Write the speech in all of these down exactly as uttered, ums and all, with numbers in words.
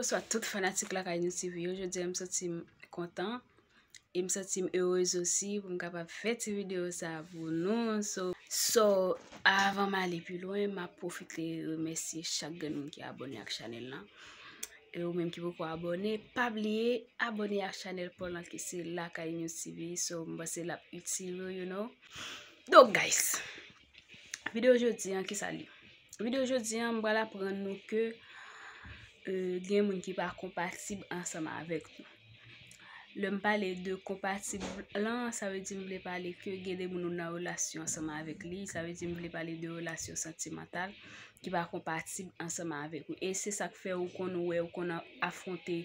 Bonswa tout fanatik Lakay Nou T V yo. Jodi a m santi m kontan e m santi m erez osi pou m kapab fè ti videyo sa a pou nou. So, so avan m ale pi lwen, m ap pwofite remèsye chak grenn moun ki abòne ak chanèl lan. E ou menm ki poko abòne, pa bliye abòne ak chanèl pa w lan ki se Lakay News T V. So, m panse l ap itil ou, you know. Donk, guys, videyo jodi an, ki sa l ye? Videyo jodi an, m pral aprann nou ke euh, gen moun ki pa konpatib ansanm avèk nou. Lè m pale de konpatib lan, sa vle di m vle pale ke gen de moun ou nan relasyon ansanm avèk li, sa vle di m vle pale de relasyon santimantal ki pa konpatib ansanm avèk ou. E se sa k fè ou konn wè, ou konn afwonte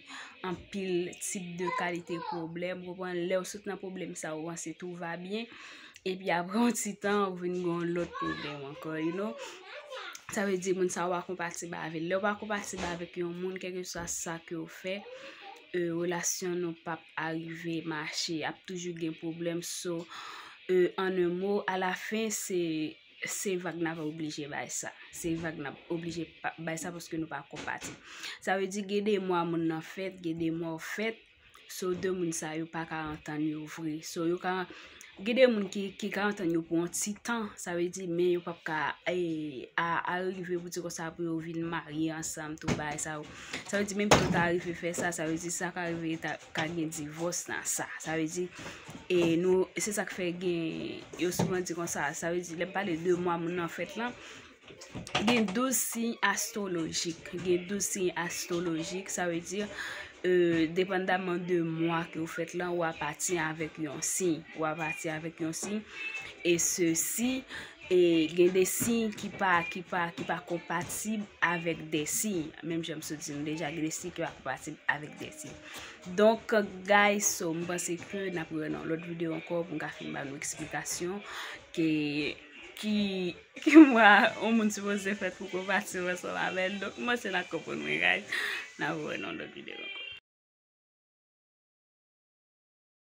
anpil tip de kalite pwoblèm, ou konprann? Lè ou sot nan pwoblèm sa, ou panse tout va byen, epi apre yon ti tan, ou vin gen yon lòt pwoblèm ankò, you know. Sa vle di moun sa ou pa konpatib avè l. Lè ou pa konpatib avèk yon moun, kèlkeswa sa ke ou fè, euh, relasyon nou p ap arive mache, ap toujou gen pwoblèm. So, euh, en un mot, à la fin, se, se vag n ap oblije bay sa. Se vag n ap oblije pa- bay sa paske nou pa konpatib. Sa vle di gen de mwa moun nan fèt, gen de mwa ou fèt, so, de moun sa yo pa ka antann yo vre. So, yo ka gen de moun ki, ki ka antann yo pou yon ti tan, sa vle di, men yo p ap ka eh, a, arive pou di konsa pou yo vin marye ansanm, tout bagay sa yo. Sa vle di, menm si yo ta rive fè sa, sa vle di, sa ka rive ta, ka gen divòs nan sa. Sa vle di, e nou, se sa k fè gen, yo souvan di konsa, sa vle di, lè m pale de mwa moun nan fèt lan, gen douz siy astwolojik. Gen douz siy astwolojik, sa vle di, euh, depandaman de mwa ke w fèt lan, w apatyen avèk yon siy. W apatyen avèk yon siy. E sesi, e gen de siy ki pa, ki pa, ki pa konpatib avèk de siy. Menm jan m sot di nou deja, gen de siy ki pa konpatib avèk de siy. Donk, guys, so, m panse ke n ap wè nan lòt videyo ankò pou m ka fin ba nou eksplikasyon ke ki, ki mwa yon moun sipoze fèt pou konpatib ansanm avè l. Donk, m panse n ap konprann mwen, guys. N ap wè nan lòt videyo ankò.